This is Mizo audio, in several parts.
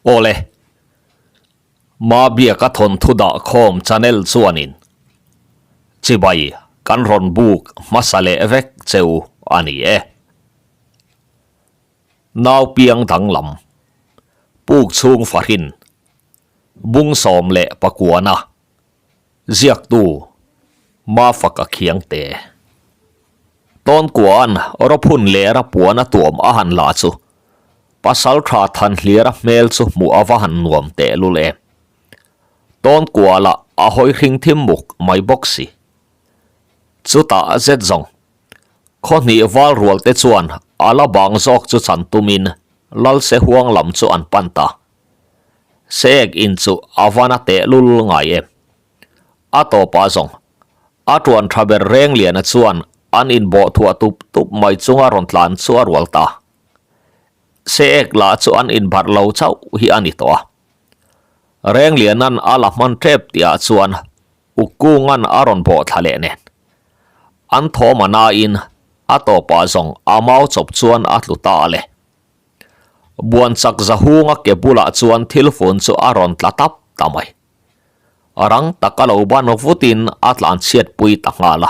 Awle. Mabiaka thawnthu dah khawm channel chuanin chibai kan rawn buk hmasa leh vek cheu a ni e. Nau piang danglam, puk chhung fahrin, bung 19na, ziaktu Mafaka Khiangte. Tawnkua'n rawphun leh rapuan a tuam a han la chu pasal tha Thanhlira hmel chu hmuh a va han nuam tehlul em. Tawnkua lah a hawi hring thim muk mai bawk si. Chutah zet zawng Khawhnih val rual te chuan a la bang zawk chu chan tumin lal se huang lam chu an pan ta. Seek in chu a van a teh lul ngai em. A tawpah zawng a tuan tha ber reng liana chuan an inbawh thuah tup tup mai chunga rawn tlan chu a rual ta. Seek lah chu an inbarh lo chauh hi a ni tawh a. Rengliana'n a la hman tep tihah chuan Ukunga'n a rawn bawh thla leh nen. An thawm a nain a tawpah zawng a mau chawp chuan a tlu ta a le. Buan chak zahunga ke bulah chuan thil fun chu a rawn tla tap ta mai. Rang taka lo ban vutin a tlan chhiat pui ta nghal a.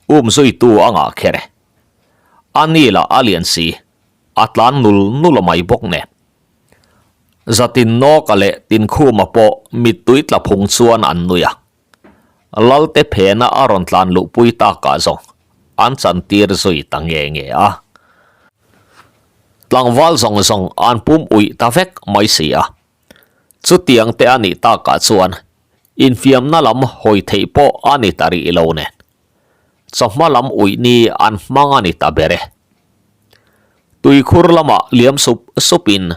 Um zuitu a ngah kher e. A ni lah a lian si, a tlan nul nul mai bawk nen. Zatin Nawka leh Tinkhuma pawh mittui tla phung chuan an nui a. Lalte phena a rawn tlan luhpui takah zawng an chantir zui ta nge nge a. Tlangval zawng zawng an pum uih ta vek mai si a. Chutiang te a nih takah chuan infiamna lam hawi theih pawh a ni ta rih lo nen. Chawhma lam uih ni an hmang a ni ta ber e. Tuikhur lamah liam sup supin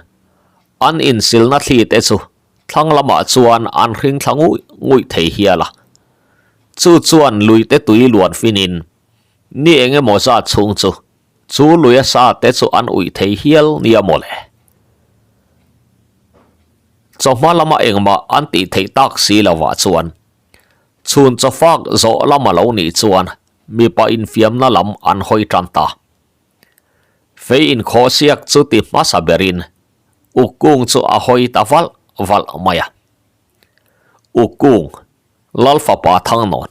an insilna thli te chu thlang lamah chuan an hring thla nguih nguih thei hial a. Chu chuan lui te tui luan finin ni eng emaw zat chhung chu chu luia sa te chu an uih thei hial nia mawle. Chawhma lama engmah an tih theih tak si lovah chuan Chhun chawfak zawh lam a lo nih chuan mipa infiamna lam an hawi tan ta. Fei inkhawh siak chu ti hmasa berin Ukung chu a hawi ta valh valh mai a. Ukung, Lal fapa Thangnawn,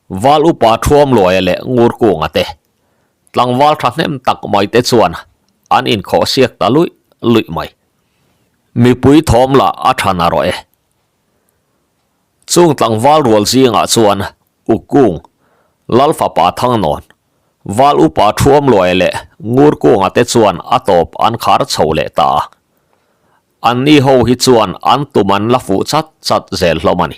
Val upa Thuamluaia leh Ngurkunga te, tlangval thahnem tak mai te chuan an inkhawh siak ta luih luih mai. Mipui thawm lah a tha na rawh e. Chung tlangval rual zingah chuan Ukung, Lal fapa Thangnawn, Val upa Thuamluaia leh Ngurkunga te chuan a tawp an khar chho leh ta a. Anni ho hi chuan an tum an la fuh chat chat zel hlawm a ni.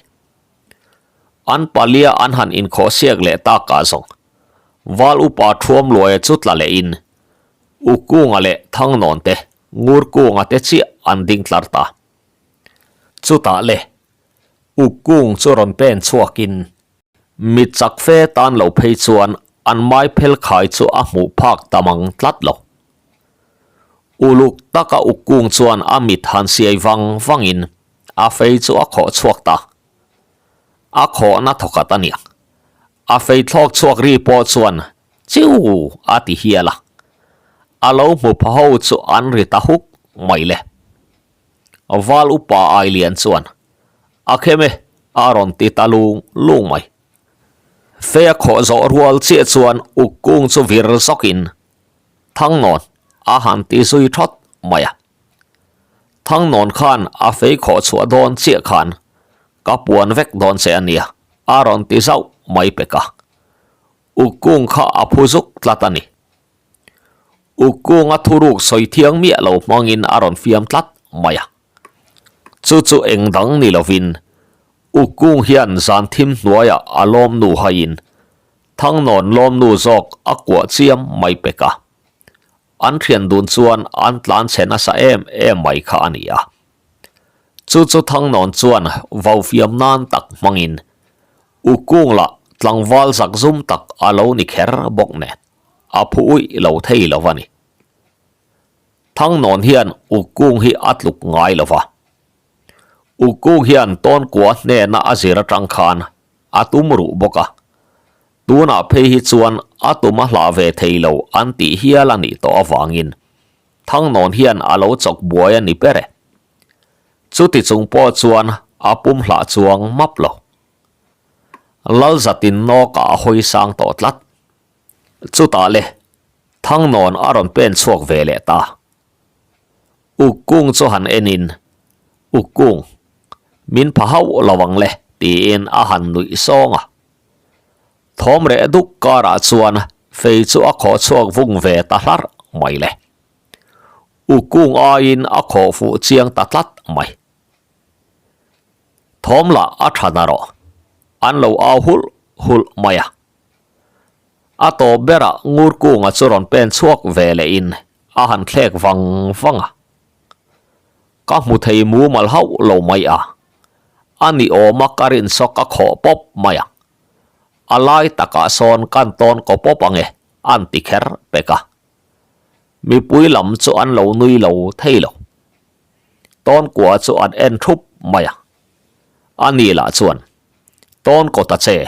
An palia an han inkhawh siak leh takah zawng Val upa Thuamluaia chu tla lehin Ukunga leh Thangnawn te, Ngurkunga te chiah an ding tlar ta. Chutah le, Ukung chu rawn pen chhuakin mi chak fe tan lo phei chuan an mai phel khai chu a hmuh phak ta mang tlat lo. Uluk taka Ukung chuan a mit han siai vang vangin a fei chu a khawh chhuak ta. A khawhna thawkhat a niang. A fei thlawk chhuak ri pawh chuan chiu a ti hial a. A lo hmu pha ho chu an ri ta huk mai le. Val upa Ailian chuan, A khem e, a rawn ti ta lung lung mai. Fei a khawh zawh rual chiah chuan uk kung chu vir zawkin Thangnawn a han ti zui thawt mai a. Thangnawn khan a fei khawh chhuah dawn chiah khan ka puan vek dawn che a nia, a rawn ti zauh mai pek a. Uk kung kha a phu zuk tlat a ni. Ukunga thuruk sawi thiang miah lo hmangin a rawn fiam tlat mai a. Chu chu eng dang ni lovin Ukung hian zan thim hnuaiah a lawmnu haiin Thangnawn lawmnu zawk a kuah chiam mai pek a. An thian dun chuan an tlan chhe nasa em em mai kha a ni a. Chu chu Thangnawn chuan vau fiam nan tak hmangin Ukung lah tlangval zakzum tak a lo ni kher bawk nen. A phu uih lo thei lo a ni. Thangnawn hian Ukung hi a tluk ngai lo va. Ukung hian Tawnkua hnena a zir atang khan a tum ruh bawk a. Tunah phei hi chuan a tum a hlah ve thei lo an tih hial a nih tawh avangin Thangnawn hian a lo chawk buai a ni ber e. Chuti chung pawh chuan a pum hlah chuang map lo. Lal zatin nawkah a hawi sang tawh tlat. Chutah le, Thangnawn a rawn pen chhuak ve leh ta. Ukkung chu han enin, Ukkung, min pha hauh lo ang le, tiin a han nuih sawng a. Thawm reh duk karah chuan fei chu a khawh chhuak vung ve ta hlarh mai le. Ukkung aiin a khawh fuh chiang ta tlat mai. Thawm lah a tha na rawh, an lo au hulh hulh mai a. A tawp berah Ngurkunga chu rawn pen chhuak ve lehin a han thlek vang vang a. Ka hmu thei mumal hauh lo mai a, a ni awma ka rin saw ka khawh pawp mai ang. A lai takah sawn kan tawn kaw pawp ange an ti kher pek a. Mipui lam chu an lo nui lo thei lo. Tawn kua chu an en thup mai a. A ni lah chuan, Tawn kaw ta che,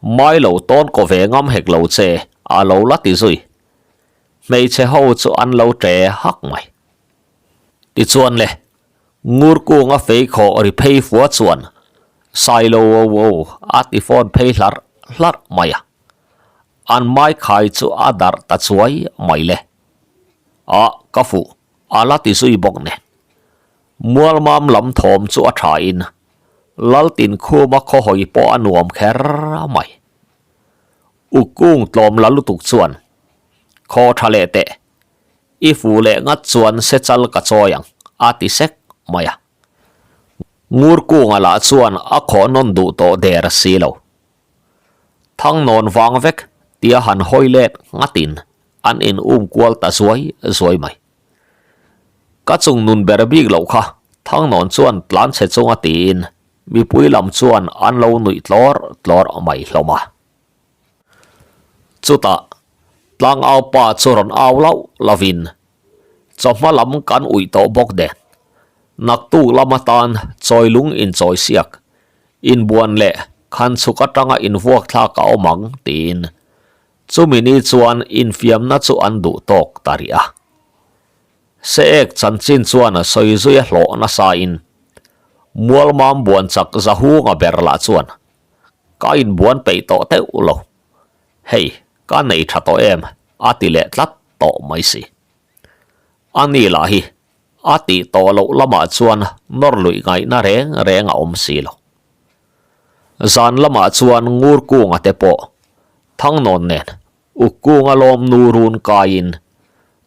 Mai lo tawn kaw ve ngam hek lo che, a lo la ti zui. Hmeichhe ho chu an lo ṭe hak mai. Tichuan le, Ngur kunga fei khawh ri phei fua chuan Sailo o o a ti phone phei hlarh hlarh mai a. An mai khai chu a darh ta chuai mai le. A, ka fuh, a la ti zui bawk nen. Mualmam lam thawm chu a tha in Laltin khuma khaw hawi pawh a nuam kher mai. Ukung tlawm la lutuk chuan khaw tha leh teh, i fu leh ngat chuan se chal ka chawi ang a ti sek mai a. Ngur kunga lah chuan a khawh nawn duh tawh der si lo. Thangnawn vang vek tia han hawi let ngatin an in um kual ta zuai zuai mai. Ka chung nun ber bik loh kha Thangnawn chuan tlan chhe chunga tiin mipui lam chuan an lo nuih tlawr tlawr mai hlawm a. Chutah tlangau pa chu rawn au lauh lovin chawhma lam kan uih tawh bawk nen naktuk lam atan chawilung inchawi siak inbuan leh khan chhuk atanga invuak thlak a awm ang tiin Chumi ni chuan infiamna chu an duh tawk ta rih a. Seek chanchin chuan a sawi zui a hlawh nasa in Mualmam buan chak Zahunga ber lah chuan ka inbuan peih tawh teuh lo, hei ka nei tha tawh em a ti leh tlat tawh mai si. A ni lah hi a tih tawh loh lamah chuan nawr luih ngaihna reng reng a awm si lo. Zan lamah chuan Ngur Kunga te pawh Thangnawn nen Uk Kunga lawm nu run kaiin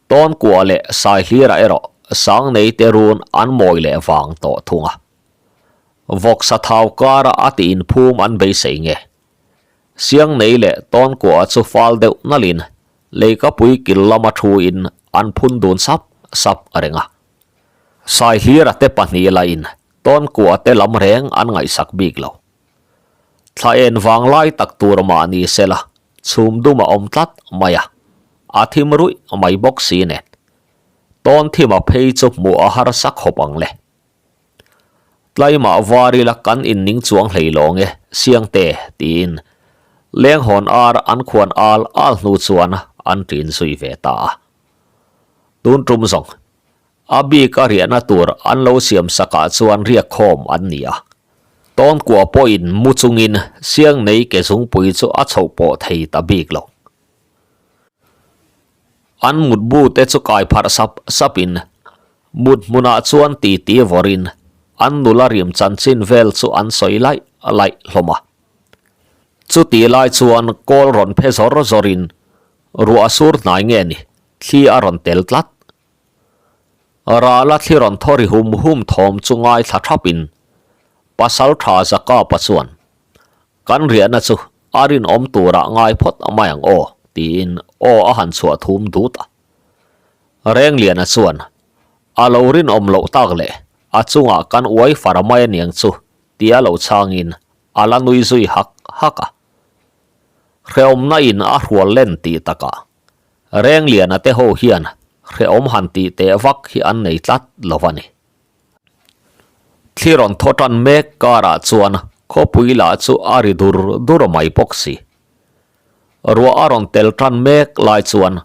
Tawnkua leh Saihlira erawh Sangnei te run an mawi leh vang tawh thung a. Vawksa thau kara a ti inphum an beisei nge? Siangnei leh Tawnkua chu fal deuh nalin leikapui kil lama thuin an phun dun sap sap reng a. Saihlira te pahnih lain Tawnkua te lam reng an ngaihsak bik lo. Thla en vang lai tak tur mah ni se la, chhum dum a awm tlat mai a, a thim ruih mai bawk si nen. Tawn thim a phei chu hmuh a harsa khawp ang le. Tlaimah var ila kan inning chuang hlei lawng e, Siangte, tiin lenghawn ar an khuan al al hnu chuan an ṭin zui ve ta a. Tun tum zawng A bik a riahna tur an lo siam sakah chuan riak khawm an ni a. Tawnkua pawhin mu chungin Siangnei ke zungpui chu a chhoh pawh thei ta bik lo. An mutbu te chu kai pharh sap sapin mut hmunah chuan titi vawrin an nula rim chanchin vel chu an sawi laih laih hlawm a. Chuti lai chuan kawl rawn phe zawr zawrin ruah sur hnai nge ni thli a rawn tel tlat. Rala thli rawn thaw ri hum hum thawm chu ngaithla thapin Pasal tha Zakapa chuan, Kan riahna chu a rinawm turah ngai phawt mai ang aw, tiin aw a han chhuah thum dut a. Rengliana chuan, A lo rinawm loh tak leh a chungah kan uai far mai aniang chu, tia lo chhangin a la nui zui hak hak a. Hrehawmna in a hrual len tih takah Rengliana te ho hian hrehawm han tih teh vak hi an nei tlat lo a ni. Thli rawn thaw tan mek karah chuan khawpui lah chu a ri dur dur mai bawk si. Ruah a rawn tel tan mek lai chuan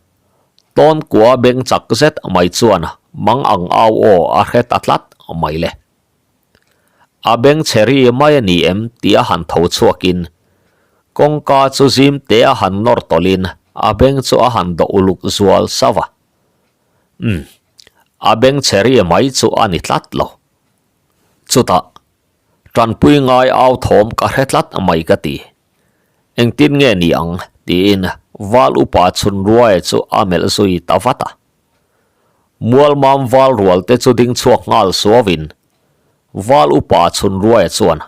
Tawnkua beng chak zet mai chuan mang ang au aw a hre ta tlat mai le. A beng chhe ri mai a ni em tih a han tho chhuakin kawngka chu zim te a han nawr tawlhin a beng chu a han dawh uluk zual sauh a. Umm, a beng chhe ri mai chu a ni tlat lo. Chutah, tanpui ngai au thawm ka hre tlat mai ka ti. Engtin nge ni ang? tiin Val upa chhun ruai chu a melh zui ta vat a. Mualmam val rual te chu ding chhuak nghal suauin Val upa chhun ruaia chuan,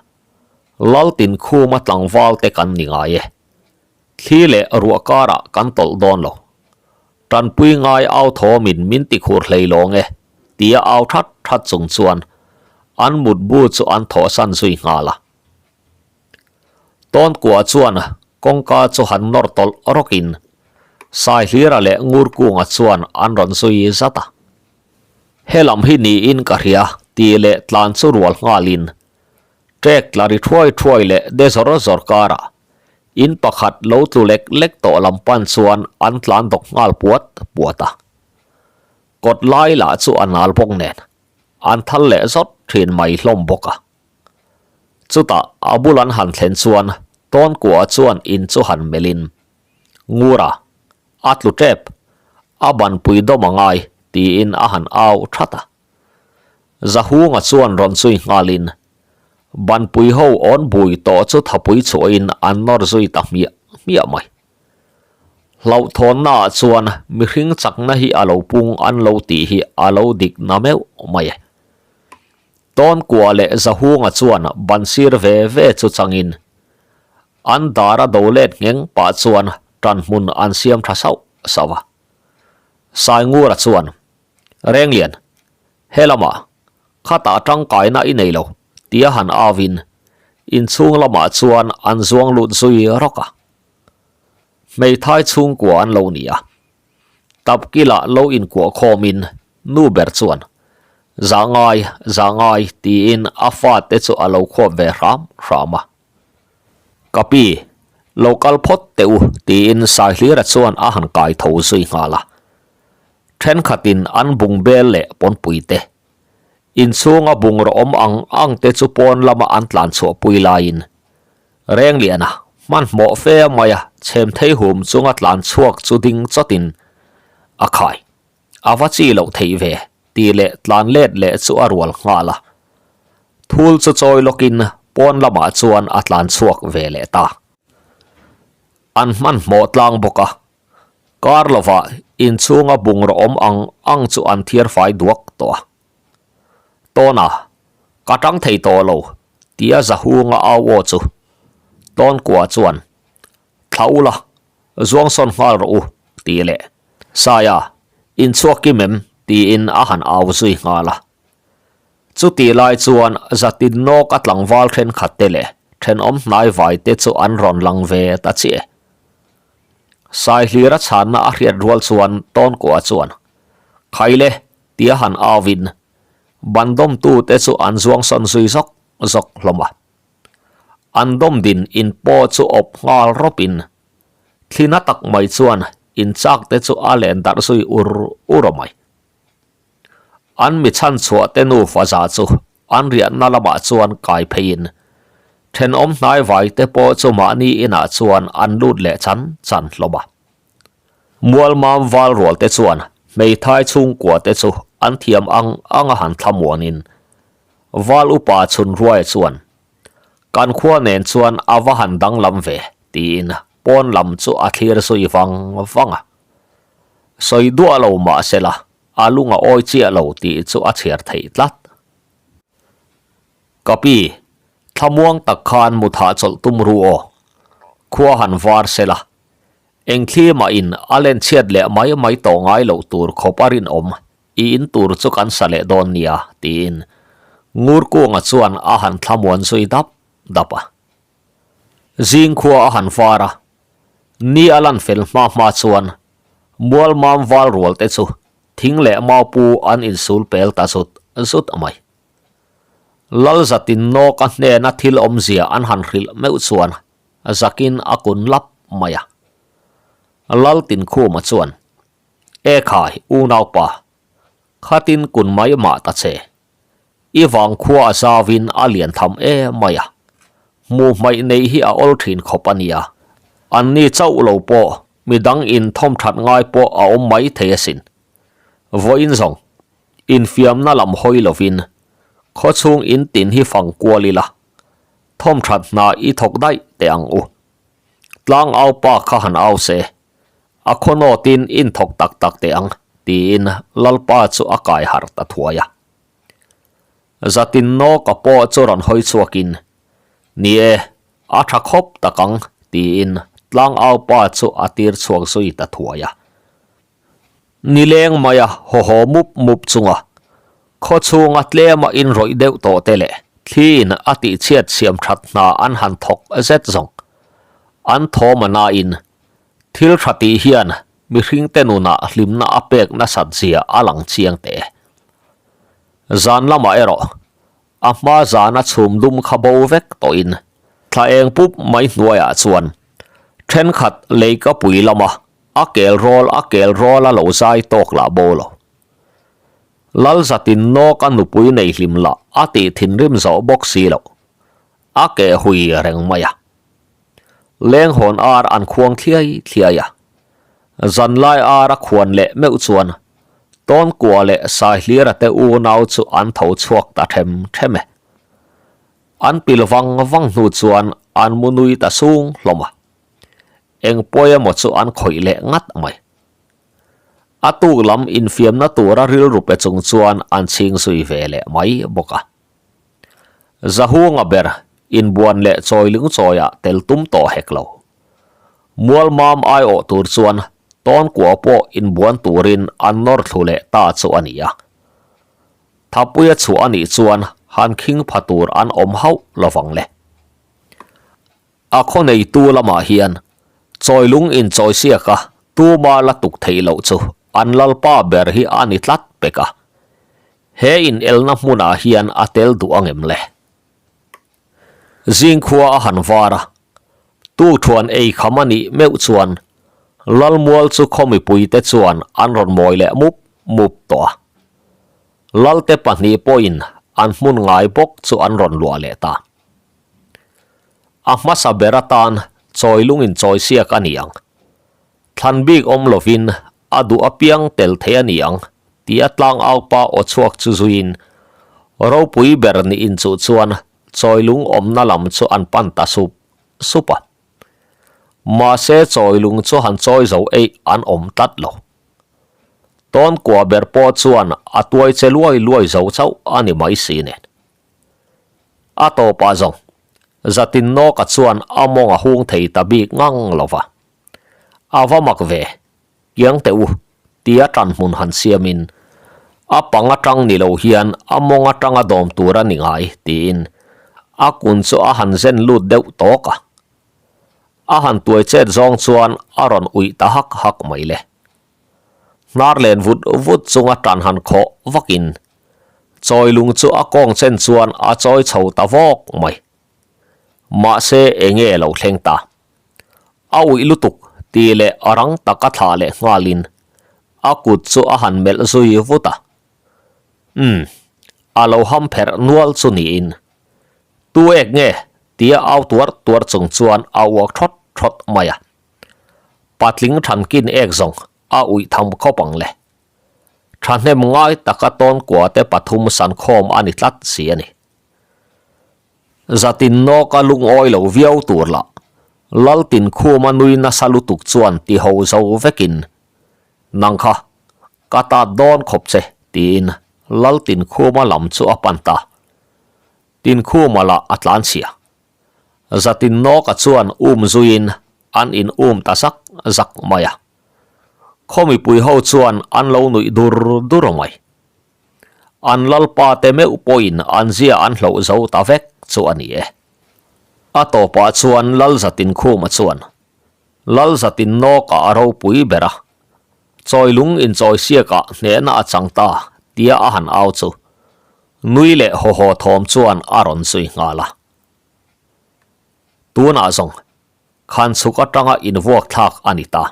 Laltin khuma tlangval te kan ni ngai e. Thli leh ruah karah kan tawlh dawn lo. Tanpui ngai au thawmin min ti khur hlei lawng e, tia au that that chung chuan an mutbu chu an thawhsan zui nghal a. Tawnkua chuan kawngka chu han nawr tawlh rawkin Saihlira leh Ngurkunga chuan an rawn zui zat a. He lam hi niin ka hria tih leh tlan chu rual nghalin ṭek tla ri thuai thuai leh de zawr zawr karah in pakhat lo tlu lek lek tawh lam pan chuan an tlan dawk nghal puat puat a. Kawt lai lah chu a nal bawk nen an thal leh zawt thin mai hlawm bawk a. Chutah a bul an han thlen chuan Tawnkua chuan in chu han melhin Ngura a tlu tep, a banpui dawm a ngai tiin a han au that a. Zahunga chuan rawn zui nghalin banpui ho awn bui tawh chu thapui chhuahin an nawr zui ta hmiah hmiah mai. Hlauhthawnnaah chuan mihring chakna hi a lo pung an lo tih hi a lo dik na meuh mai e. Tawnkua leh Zahunga chuan ban sir ve ve chu changin An dar a do let ngheng pah chuan tan hmun an siam tha sauh sauh a. Saingura chuan, Renglian, he lamah khatah tangkaina i nei lo tia han auin inchhung lamah chuan an zuang lut zui rawk a. Hmeithai chhungkua an lo ni a. Tapkila lo inkuah khawmin nu ber chuan, Za ngai, za ngai tiin a fate chu a lo khuap ve hram hram a. Ka pi, lo kal phawt teh u tiin Saihlira chuan a han kai tho zui nghal a. Thenkhatin an bung bel leh pawnpui te, inchhunga bungraw awm ang ang te chu pawn lama an tlan chhuah pui laiin Rengliana hmanhmawh fe maia chhem thei hum chunga tlan chhuak chu ding chawtin a khai. A va chi loh theih ve tih leh tlan let leh chu a rual nghal a. Thul chu chawi lawkin pawn lamah chuan a tlan chhuak ve leh ta. An hmanhmawh tlang bawk a, kar lovah inchhunga bungraw awm ang ang chu an thiar fai duak tawh a. Tawna, ka tang thei tawh lo tia Zahunga au aw chu Tawnkua chuan Thla ula, zuang sawn nghal rawh u, tih leh Saia, inchhuak kim em? tiin a han au zui nghal a. Chutih lai chuan zatin nawk a tlangval thenkhat te leh thenawm hnai vai te chu an rawn lang ve ta chiah e. Saihlira chhanna a hriat rual chuan Tawnkua chuan, Khaile, tia han auin bandawmtu te chu an zuang sawn zui zawk zawk hlawm a. An dawm din in pawh chu awp nghal rawpin thlina tak mai chuan in chak te chu a len darh zui ur ur a mai. An mi chhan chhuah te nufa za chu an riahna lamah chuan kai pheiin thenawm hnai vai te pawh chu mahni inah chuan an lut leh chan chan hlawm a. Mualmam val rual te chuan hmeithai chhungkua te chu an thiam ang ang a han thlamuanin Val upa chhun ruai chuan, Kan khua nen chuan a va han danglam ve, tiin pawn lam chu a thlir zui vang vang a. Sawi duah lo mah sela, a lung a awi chiah lo tih chu a chhiar theih tlat. Ka pi, thlamuang tak khan muthah chawlh tum ru aw. Khua han var sela, eng thli mahin a len chhiat leh mai mai tawh ngai loh tur khawp a rinawm I in tur chu kan sa leh dawn nia, tiin Ngurkunga chuan a han thlamuan zui dap dap a. Zing khua a han var a, ni a lan fel hma hma chuan Mualmam val rual te chu thing leh maupu an insul pel ta zut zut mai. Lalzatin nawka hnena thil awmzia an han hrilh meuh chuan zakin a kun lap mai a. Laltinkhuma chuan E khai, unaupa, khatin kun mai mah ta che. I vangkhua a zauin a lian tham em mai a, hmuh hmaih neih hi a awl thin khawp a nia. Anni chauh lo pawh midang in thawm that ngai pawh a awm mai thei asin. Vawiin zawng, infiamna lam hawi lovin khawchhung in tin hi fang kual ila, thawm that hna i thawk daih teh ang u. Tlang au pa kha han au se, a khaw nawtin in thawk tak tak teh ang, tiin Lalpa chu a kai harh ta thuai a. Zatin nawka pawh chu rawn hawi chhuakin, Ni e, a tha khawp tak ang, tiin tlangau pa chu a tir chhuak zui ta thuai a. Nileng maia haw haw mup mup chunga khaw chhunga tlema inrawih deuh tawh te leh thliin a tihchhiat siam that hna an han thawk zet zawng. An thawm a nain thil tha tih hian mihringte nunah hlimna a pek nasat zia a lang chiang teh. Zan lamah erawh a hma zana chhum dum kha bo vek tawhin thla eng pup mai hnuaiah chuan thenkhat leikapui lama a kel rawl a kel rawl a lo zai tawk lah bo lo. Lal zatin nawk a nupui nei hlim lah a tih thinrim zawh bawk si loh a keh hui reng mai a. Lenghawn ar an khuang thliai thliai a, zanlai ar a khuan leh meuh chuan Tawnkua leh Saihlira te unau chu an tho chhuak ta them them e. An pil vang vang hnu chuan an mu nui ta sung hlawm a, eng pawi emaw chu an khawih leh ngat mai. A tuk lam infiamna tura rilru pe chung chuan an chhing zui ve leh mai bawk a. Zahunga ber inbuan leh chawi lungchawiah tel tum tawh hek lo. Mualmam aiawh tur chuan Tawnkua pawh inbuan turin an nawr thlu leh ta chu a ni a. Thapuia chhuah a nih chuan han khing pha tur an awm hauh lovang le. A khaw neitu lamah hian chawilung inchawisiak a tuma la tuk theih loh chu an lalpa ber hi a ni tlat pek a. He inelna hmunah hian a tel duh angem le? Zingkhua a han var a, tukthuan ei kham a nih meuh chuan Lalmual chu khaw mipuite chuan an rawn mawi leh mup mup tawh a. Lalte pahnih pawhin an hmun ngai bawk chu an rawn luah leh ta. A hmasa ber atan chawi lungin chawi siak a ni ang. Thlan bik awm lovin a duh apiang tel thei a ni ang tia tlangaupa aw chhuak chu zuiin ropui ber nih inchuh chuan chawi lung awmna lam chu an pan ta sup sup a. Mahse chawi lung chu han chawi zo eih an awm tlat lo. Tawnkua ber pawh chuan a tuai che luai luai zo chauh a ni mai si nen. A tawpah zawng, Zatin Nawka chuan a mawng a hung thei ta bik ngang lo va. A va mak ve, kiang teh u, tia tanhmun han siamin, a pang atang ni lo hian a mawng atanga dawm tur a ni ngai, tiin a kun chu a han zen lut deuh tawk a. A han tuai chet zawng chuan a rawn uih ta hak hak mai le. Hnar len vut vut chunga tan han khawh vakin Chawilung chu a kawng chen chuan a chawi chho ta vawk mai. Mahse enge lo thleng ta. A uih lutuk tih leh a rang taka thlah leh nghalin a kut chu a han melh zui vut a. Umm, a lo ham pherh nual chu niin. Tu ek nge? tia au tuar tuar chung chuan a uak thawt thawt mai a. Patling thankin ek zawng a uih tham khawp ang le. Thahnem ngai taka tawnkua te pathum sankhawm a ni tlat si a ni. Zatin nawka lungawi lo viau tur lah Laltinkhuma nui nasa lutuk chuan ti ho zo vekin, Nang kha, ka tat dawn khawp che, tiin Laltinkhuma lam chu a pan ta. Tinkhuma lah a tlanchhia. Zatin nawka chuan um zuiin an in um ta zak zak mai a. Khaw mipui ho chuan an lo nuih dur dur mai. An lalpa te meuh pawhin an zia an hloh zo ta vek chu a ni e. A tawpah chuan Lal Zatin Khuma chuan Lal Zatin nawkah a ropui ber a, Chawilung inchawisiakah hnehna a chang ta tia a han au chu nui leh haw haw thawm chuan a rawn zui nghal a. Tunah zawng khan chhuk atanga invuak thlak a ni ta.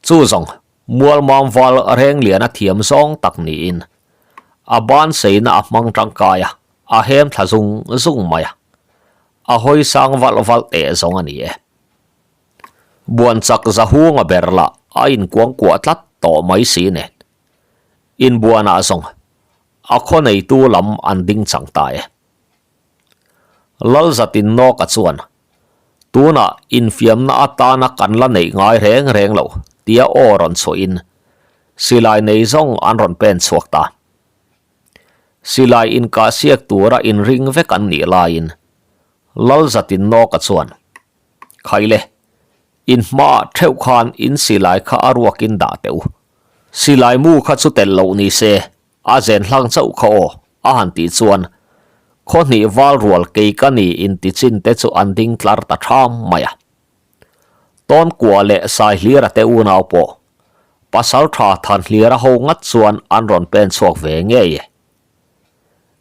Chu zawng Mualmam val Rengliana thiam zawng tak niin. A ban seina a hmang tangkai a, a hem thla zung zung mai a. A hawi sang valh valh teh zawng a ni e. Buan chak zahunga ber lah a inkuangkuah tlat tawh mai si nen. Inbuanah zawng a khaw neitu lam an ding chang ta e. Lalzatin Nawka chuan, Tunah infiamna atana kan la neih ngai reng reng lo, tia aw rawn chhuahin silai nei zawng an rawn pen chhuak ta. Silai inkahsiak tura inring vek an nih laiin Lalzatin Nawka chuan, Khaile, in hmaah theuh khan in silai kha a ruakin dah teh u. Silai mu kha chu telh loh ni se, A zen hlang chauh kha aw, a han tih chuan khaw hnih val rual kei ka ni inti chin te chu an ding tlar ta ṭham mai a. Tawnkua leh Saihlira te unau pawh Pasalṭha Thanhlira ho ngat chuan an rawn pen chhuak ve ngei e.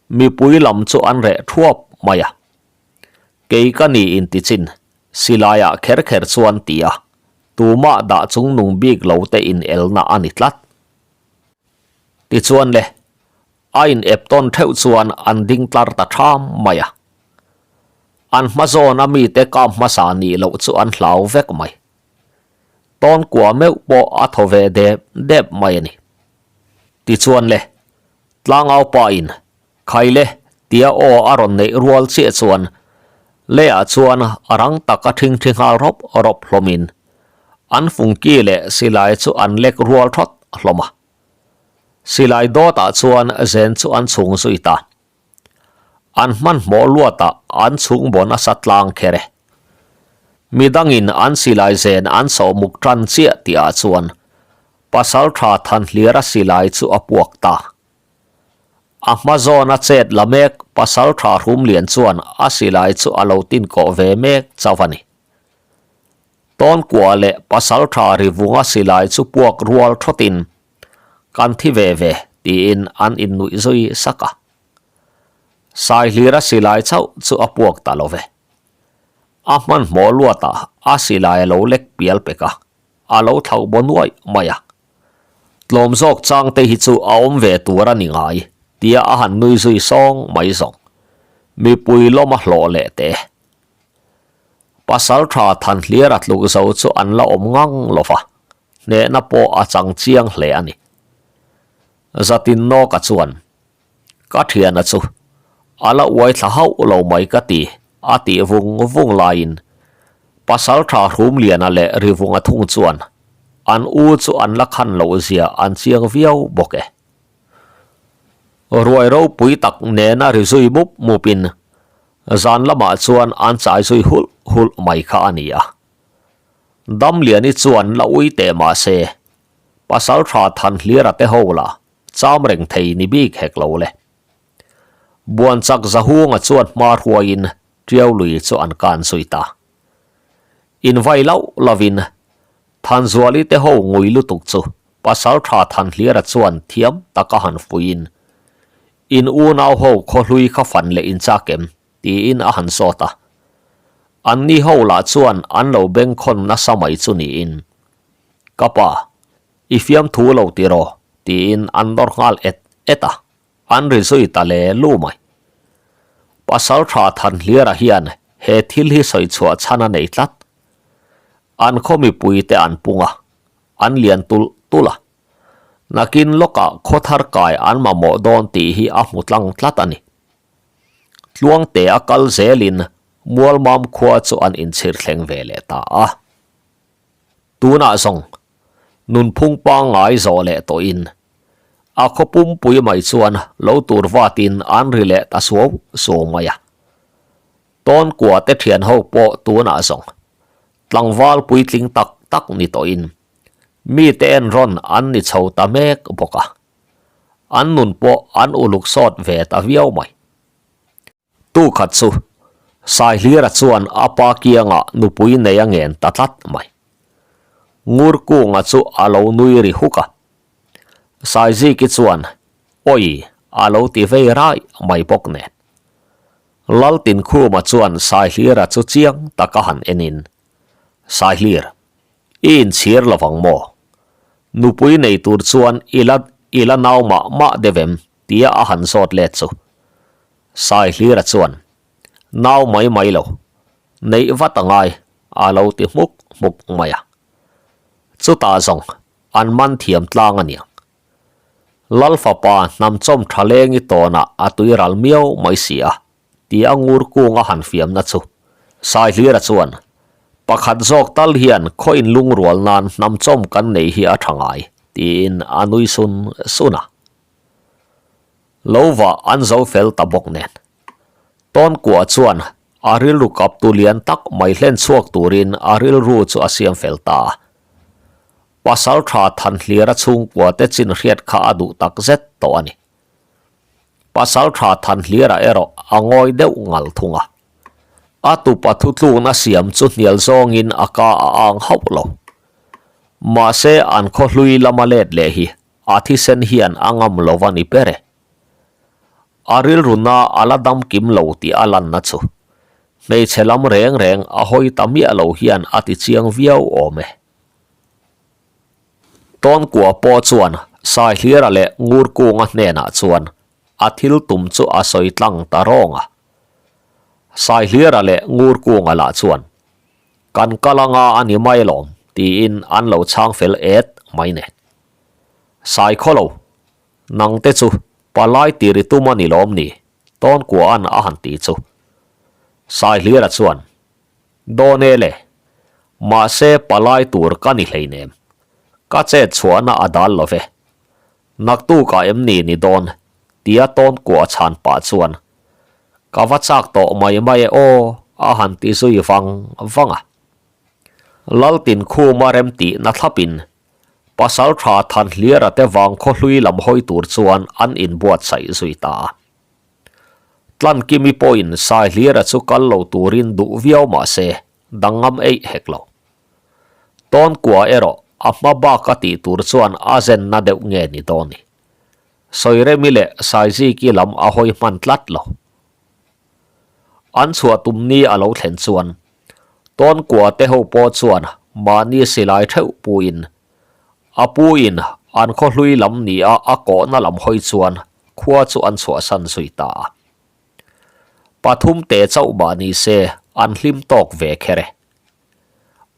Mipui lam chu an reh ṭhuap mai a. Kei ka ni inti chin silaiah kher kher chuan ti a, tumah dah chungnung bik lo te inelna a ni tlat. Tichuan le, a in ep tawn theuh chuan an ding tlar ta ṭham mai a. An hma zawna mite kam hmasa nih loh chu an hlau vek mai. Tawn kua meuh pawh a thaw ve dep dep mai a ni. Tichuan le, tlangau pa in, Khai le, tia aw a rawn neih rual chiah chuan leiah chuan a rang taka ṭhingṭhi nghal rawp rawp hlawmin an fungki leh silai chu an lek rual thawt hlawm a. Silai dawtah chuan zen chu an chhung zui ta. An hmanhmawh luatah an chhung baw nasa tlang kher e. Midangin an silai zen an sawh muk tan chiah tihah chuan Pasalṭha Thanhlira silai chu a puak ta. A hma zawna chet la mek Pasalṭha Hrumlian chuan a silai chu a lo tin kawh ve mek chauh a ni. Tawnkua leh Pasalṭha Rivunga silai chu puak rual thawtin, Kan thi ve ve, tiin an innuih zui sak a. Saihlira silai chauh chu a puak ta lo ve. A hmanhmawh luatah a silai a lo lek pial pek a, a lo thlauh baw nuaih mai a. Tlawm zawk chang te hi chu a awm ve tur a ni ngai, tia a han nui zui sawng mai zawng. Mipui lawm a hlawh leh teh. Pasal tha Thanhliara tluk zo chu an la awm ngang lo va, hnehna pawh a chang chiang hle a ni. Zatin Nawka chuan, Ka thiana chu a la uai thla hauh lo mai ka ti, a tih vung vung laiin Pasal tha Hrumliana leh Rivunga thung chuan an u chu an la khan loh zia an chiang viau bawk e. Ruai ropui tak nena ri zui mup mupin Zan lamah chuan an chai zui hulh hulh mai kha a ni a. Damliani chuan la ui teh mah se, pasal tha Thanhlira te ho la cham reng thei ni bik hek lo le. Buanchak Zahunga chuan hma hruaiin Tiau lui chu an kan zui ta. Invai lauh lovin Thanzuali te ho ngui lutuk chu pasal tha Thanhlira chuan thiam taka han fuiin, In unau ho khawhlui kha fan leh in chak em? tiin a han zawt a. Anni ho lah chuan an lo bengkhawn nasa mai chu niin, Ka pa, i fiamthu lo tiraw? tiin an nawr nghal et et a. An ri zui ta le lu mai. Pasal tha Thanhlira hian he thil hi sawi chhuah chhan a nei tlat. An khaw mipui te an pung a, an lian tulh tulh a. Nakin lawkah khaw thar kai an mamawh dawn tih hi a hmu tlang tlat a ni. Tluangte a kal zelin Mualmam khua chu an inchhir thleng ve leh ta a. Tunah zawng nunphung pangngai zawh leh tawhin a khaw pumpui mai chuan lo tur vatin an ri leh ta suau suau mai a. Tawnkua te thian ho pawh tunah zawng tlangval puitling tak tak ni tawhin mite en rawn an ni chho ta mek bawk a, an nun pawh an uluk sawt ve ta viau mai. Tu khat chu Saihlira chuan a pa kiangah nupui nei a ngen ta tlat mai. Ngurkunga chu a lo nui ri huk a. Saiziki chuan Awi a lo ti vei raih mai bawk nen. Laltinkhuma chuan Saihlira chu chiang taka han enin, Saihlir, i inchhir lovang maw? Nupui nei tur chuan i la i la nau mah mah deuh em? Tia a han zawt let chu. Saihlira chuan, Nau mai mai lo, neih vat a ngai, a lo ti hmuk hmuk mai a. Chutah zawng an man thiam tlang a niang. Lal fapa hnam chawm tha lengi tawnah a tui ral miau mai si a, tia ngur kung a han fiamna chu. Saihlira chuan, Pakhat zawk tal hian khaw inlungrual nan hnam chawm kan nei hi a tha ngai, tiin a nui sun sun a. Lo vah an zo fel ta bawk nen. Tawnkua chuan a rilru kaptu lian tak mai hlen chhuak turin a rilru chu a siam fel ta a. Pasal tha Thanhlira chhungkua te chin hriat kha a duh tak zet tawh a ni. Pasal tha Thanhlira erawh a ngawi deuh ngal thung a. A tupa thutlukna siam chu hnial zawngin a ka a ang hauh lo. Mahse an khaw hlui lama let leh hi A thisen hian a ngam lo va ni ber e. A rilruna a la dam kim lo tih a lanna chu hmeichhe lam reng reng a hawi ta miah lo hian a ti chiang viau awm e. Tawnkua pawh chuan Saihlira leh Ngurkunga hnenah chuan a thil tum chu a sawi tlang ta rawng a. Saihlira leh Ngurkunga lah chuan, Kan kal anga a ni mai alawm, tiin an lo chhang fel et mai nen. Sai khaw lo, nang te chu palai tir i tum a ni lawm ni? Tawnkua'n a han ti chu. Saihlira chuan, Dawn e le, mahse palai tur ka ni hleinem. Ka chet chhuahna a dal lo ve. Naktukah em ni ni dawn? tia Tawnkuah chhan pah chuan, Ka va chak tawh mai mai e aw, a han ti zui vang vang a. Laltin khuma remtihna thlapin Pasal tha Thanhliara te vang khawhlui lam hawi tur chuan an inbuatsaih zui ta a. Tlankimi pawhin Saihliara chu kal lo turin duh viau mah se dangam eih hek lo. Tawnkua erawh a hma bak a tih tur chuan a zenna deuh nge ni dawn ni. Sawiremi leh Saiziki lam a hawi hman tlat lo. An chhuah tum ni a lo thlen chuan Tawnkua te ho pawh chuan mahni silai theuh puin a puin an khaw hlui lam ni a a kawhna lam hawi chuan khua chu an chhuahsan zui ta a. Pathum te chauh mah ni se an hlim tawk ve kher e.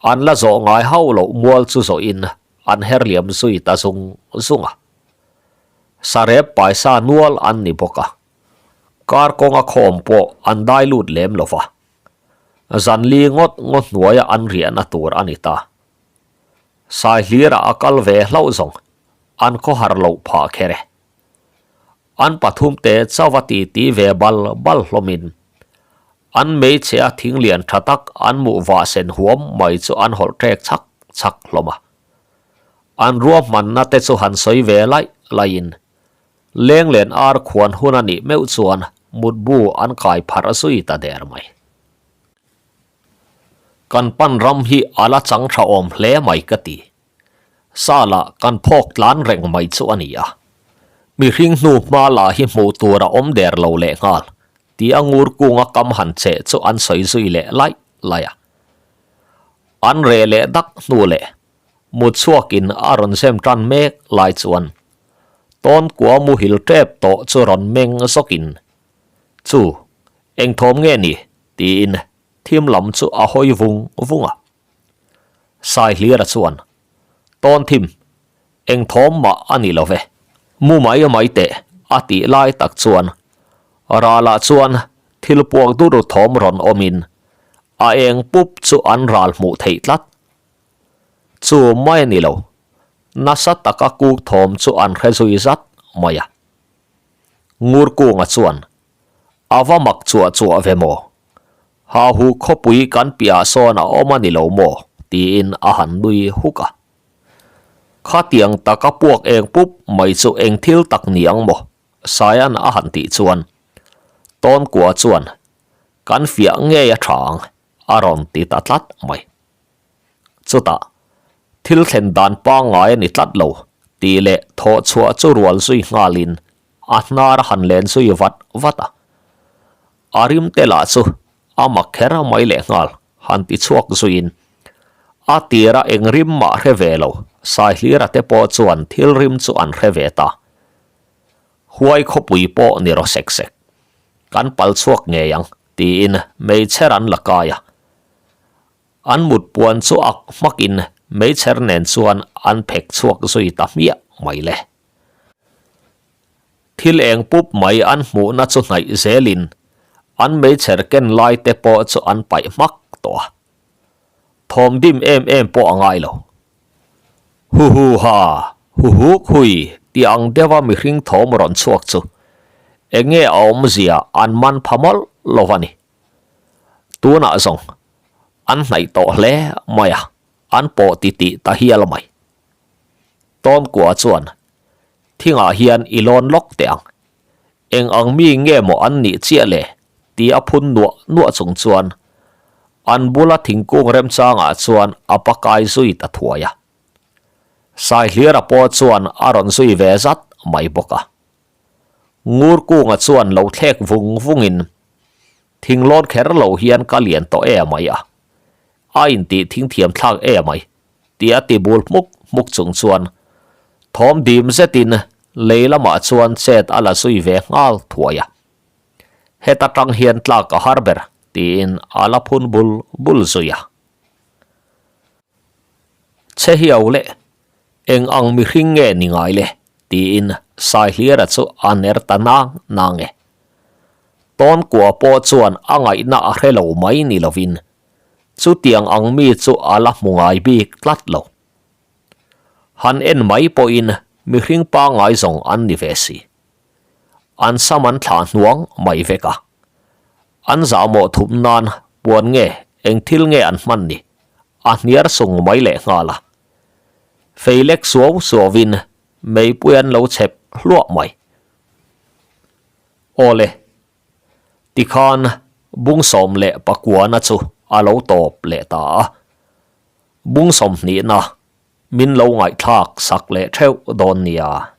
An la zawh ngai hauh loh mual chu zawhin an her liam zui ta zung zung a. Sarep paisa nual an ni bawk a. Kar kawnga khawm pawh an dai lut lem lo va. Zanli ngawt ngaw hnuaia an riahna tur a ni ta. Saihlira a kal ve hlauh zawng an khawhar loh phah kher e. An pathumte chauh a titi ve bal bal hlawmin an hmeichhe a thing lian tha tak an muh vah sen huam mai chu an hawlh ṭek chhak chhak hlawm a. An ruahmanna te chu han sawi ve laih laihin Lenglen ar khuan hun a nih meuh chuan mutbu an kai pharh zui ta der mai. Kan pan ram hi a la chang tha awm hle mai ka ti. Sala kan phawk tlan reng mai chu a ni a. Mihring hnu hma lah hi hmuh tur a awm der lo leh nghal ti a ngur kunga kam han cheh chu an sawi zui leh laih laih a. An reh leh dak hnu leh mut chhuakin a rawn zem tan mek lai chuan Tawnkua muhil tep tawh chu rawn meng zawkin, Chu, eng thawm nge ni? tiin thim lam chu a hawi vung vung a. Saihlira chuan, Tawn thim, eng thawm mah a ni lo ve, mu mai mai teh a tih lai tak chuan ralah chuan thil puak dur thawm rawn awmin a eng pup chu an ral hmuh theih tlat. Chu mai a ni lo, Nasa taka kuk thawm chu an hre zui zat mai a. Ngurkunga chuan, A va mak chuah chuah ve maw? Hahu khawpui kan piahah sawn a awm a ni lo maw? tiin a han nui huk a. Khatiang taka puak eng pup mai chu eng thil tak ni ang maw? Saian a han tih chuan, Tawnkua chuan, Kan fiah ngei a tha ang, a rawn ti ta tlat mai. Chutah, thil thlen dan pangngai a ni tlat lo tih leh thawh chhuah chu rual zui nghalin a hnar a han len zui vat vat a. A rim te lah chu a mak kher mai leh nghal han ti chhuak zuiin a tira eng rim mah hre ve lo Saihlira te pawh chuan thil rim chu an hre ve ta. Huai khawpui pawh ni rawh sek sek. Kan pal chhuak ngei ang, tiin meichher an la kai a. An mut puan chu ak hmakin meichher nen chuan an phek chhuak zui ta hmiah mai le. Thil eng pup mai an hmuhna chu hnaih zelin an meichher ken lai te pawh chu an paih hmak tawh a. Thawm dim em em pawh a ngai lo. Hu hu ha, hu huk hui tih ang deuha mihring thawm rawn chhuak chu eng nge a awmzia an man pha mawlh lo a ni. Tunah zawng an hnaih tawh hle mai a, an pawh titih ta hial mai. Tawnkua chuan thingah hian i lawn lawk teh ang. Eng ang mi nge maw an nih chiah le? ti a phun nuah nuah chung chuan an bula thingkung remchangah chuan a pakai zui ta thuai a. Saihliara pawh chuan a rawn zui ve zat mai bawk a. Ngurkunga chuan lo thlek vung vungin thinglawn kher lo hian ka lian tawh e mai a, a intih thingthiam thlak e mai ti a ti bul hmuk hmuk chung chuan thawm dim zetin lei lamah chuan chet a la zui ve nghal thuai a. Heta tang hian tlak a har ber tiin a la phun bul bul zui a. Chhe hiau leh eng ang mihring nge ni ngai le tiin Saihliara chu a ner ta nang nang e. Tawnkua pawh chuan a ngaihna a hre lo mai ni lovin chutiang ang mi chu a la hmu ngai bik tlat lo. Han en mai pawhin mihring pangngai zawng an ni ve si. An sam an thlah hnuang mai vek a. An zahmawh thup nan puan nge eng thil nge an hman ni? A hniar sung mai leh nghal a. Fei lek suau suauin meipui an lo chhep hluah mai. Awle, tikhan bung 19na chu a lo tawp leh ta a. Bung 20na min lo ngaihthlak sak leh theuh dawn nia.